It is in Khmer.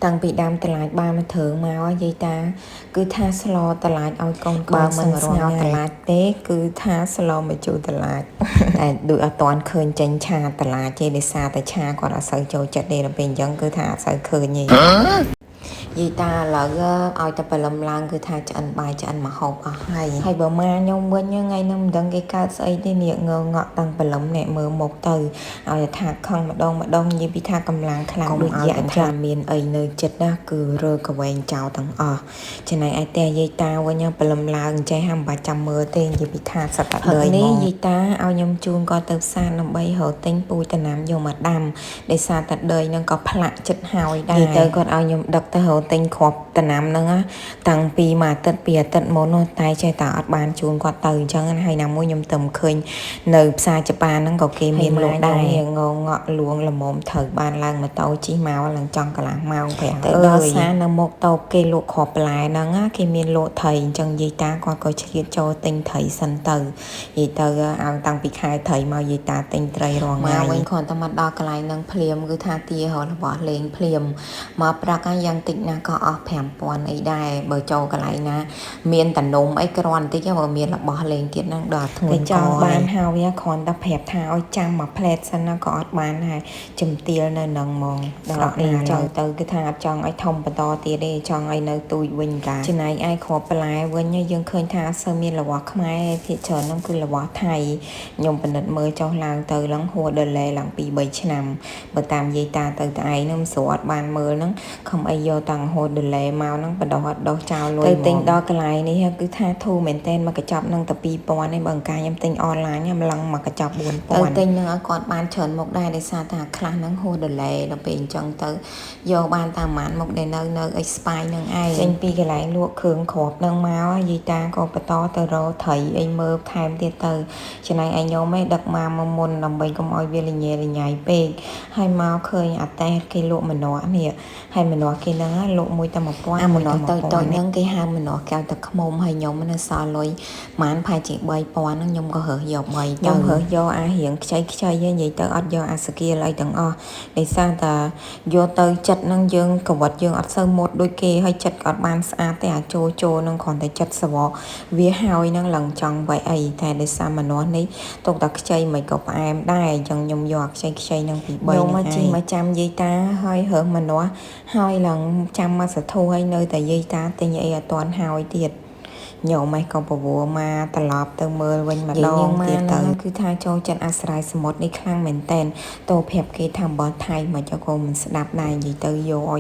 តាំងពីដើមតឡាចបានមកត្រូវមកយាយតា គឺថាស្លតឡាចឲ្យកូនបើមិនស្ងោរតឡាចទេ គឺថាស្លមកជូរតឡាចតែដូចអត់តាន់ឃើញចេញឆាតឡាចទេដោយសារតែឆាគាត់អត់សូវចូលចិត្តទេដល់ពេលអញ្ចឹងគឺថាអត់សូវឃើញទេ យាយតាឥឡូវឲ្យតែព្រលឹមឡើងគឺថាឆ្អិនបាយឆ្អិនមកហូបអស់ហើយហើយបើម៉ាខ្ញុំវិញថ្ងៃហ្នឹងមិនដឹងគេកើតស្អីទេនេះងងក់តាំងព្រលឹមអ្នកមើលមុខទៅឲ្យថាខឹងម្ដងម្ដងនិយាយពីថាកម្លាំងខ្លាំងដូចយៈថាមានអីនៅចិត្តណាគឺរើកវែងចោលទាំងអស់ចំណែកឯតែយាយតាវិញព្រលឹមឡើងចេះហាំបាច់ចាំមើលទេនិយាយពីថាសត្វតែដេនេះយាយតាឲ្យខ្ញុំជូនគាត់ទៅផ្សារដើម្បីរកទិញពូជដំណាំយកមកដាំដោយសារតែដីហ្នឹងក៏ផ្លាក់ចិត្តហើយដែរនិយាយទៅគាត់ឲ្យខ្ញុំដឹកទៅរកទិញគ្រាប់ដំណាំហ្នឹងតាំងពីមួយអាទិត្យពីរអាទិត្យមុននោះតែចេះតែអត់បានជូនគាត់ទៅអញ្ចឹងហើយណាមួយខ្ញុំទៅឃើញនៅផ្សារជប៉ានហ្នឹងក៏គេមានលក់ដែរងងក់លួងល្មមត្រូវបានឡើងម៉ូតូជិះមកឡើងចង់កន្លះម៉ោងប្រាំទៅដល់ផ្សារនៅមុខតូបគេលក់គ្រាប់បន្លែហ្នឹងគេមានលក់ត្រីអញ្ចឹងយាយតាគាត់ក៏ឆ្លៀតចូលទិញត្រីសិនទៅនិយាយទៅឲ្យតាំងពីខែត្រីមកយាយតាទិញត្រីរាល់ថ្ងៃមកវិញគ្រាន់តែមកដល់កន្លែងហ្នឹងភ្លាមគឺថាទាររបស់លេងភ្លាមមកប្រាក់យ៉ាងតិចណាស់ក៏អស់5000អីដែរបើចូលកន្លែងណា មានតនំអីគ្រាន់បន្តិចបើមានរបស់លេងទៀតហ្នឹងដល់ធ្ងន់ចង់បានហើយគ្រាន់តែប្រាប់ថាឲ្យចាំមួយផ្លែតសិនណាក៏អត់បានដែរជំទាលនៅនឹងហ្មងដល់នេះចង់ទៅគឺថាអត់ចង់ឲ្យធំបន្តទៀតទេចង់ឲ្យនៅទូចវិញកាចំណែកឯគ្រាប់បន្លែវិញយើងឃើញថាអត់សូវមានរបស់ខ្មែរភាគច្រើនហ្នឹងគឺរបស់ថៃខ្ញុំពិនិត្យមើលចុះឡើងទៅឡើងហួរដលេឡើង2 3ឆ្នាំបើតាមយាយតាទៅតែឯងហ្នឹងស្រួលអត់បានមើលហ្នឹងខំអីយកតាំងហួរដលេមកហ្នឹងបដោះអត់ដោះចោលលុយទៅទិញដល់កន្លែងនេះគឺថាធូរមែនតែនមកកញ្ចប់នឹងតែ2000ទេបើអង្ការខ្ញុំទិញអនឡាញខ្ញុំឡើងមកកញ្ចប់4000ទៅទិញនឹងឲ្យគាត់បានច្រើនមុខដែរដោយសារតែខ្លះហ្នឹងហួសដលេដល់ពេលអញ្ចឹងទៅយកបានតាមម៉ានមុខដែលនៅនៅ expire នឹងឯងចេញពីកន្លែងលក់គ្រឿងគ្រាប់នឹងមកយាយតាក៏បន្តទៅរកត្រីអីមើលថែមទៀតទៅចំណែកឯខ្ញុំឯងដឹកមកមកមុនដើម្បីកុំឲ្យវាលញ៉េលញ៉ៃពេកហើយមកឃើញអាតេសគេលក់ម្នាស់នេះហើយម្នាស់គេហ្នឹងលក់មួយតែ1000អាម្នាស់តូចតូចហ្នឹងគេហៅម្នាស់កែវទឹកខ្មុំហើយខ្ញុំនៅសល់លុយម៉ានប្រហែលជា3000ហ្នឹងខ្ញុំក៏រើសយក3ទៅខ្ញុំរើសយកអារៀងខ្ចីខ្ចីនិយាយទៅអត់យកអាសគាលអីទាំងអស់ដោយសារតែយកទៅចិត្តហ្នឹងយើងកវត្តយើងអត់សូវមុតដូចគេហើយចិត្តក៏អត់បានស្អាតទេអាចូលចូលហ្នឹងគ្រាន់តែចិត្តសវកវាហើយហ្នឹងឡើងចង់ໄວអីតែដោយសារម្នាស់នេះទុកតែខ្ចីមិនក៏ផ្អែមដែរអញ្ចឹងខ្ញុំយកអាខ្ចីខ្ចីហ្នឹងពី3ខ្ញុំមកជិះមកចាំយាយតាហើយរើសម្នាស់ហើយឡើងចាំមកសធូហើយនៅតែយាយតាទិញអីអត់ទាន់ហើយទៀតញោមឯងក៏ពវល់មកត្រឡប់ទៅមើលវិញម្ដងទៀតទៅគឺថាចូលចិត្តអាស្រ័យសមុទ្រនេះខ្លាំងមែនតែនតោប្រាប់គេថាបោះថៃមកចុះក៏មិនស្ដាប់ដែរនិយាយទៅយកឲ្យ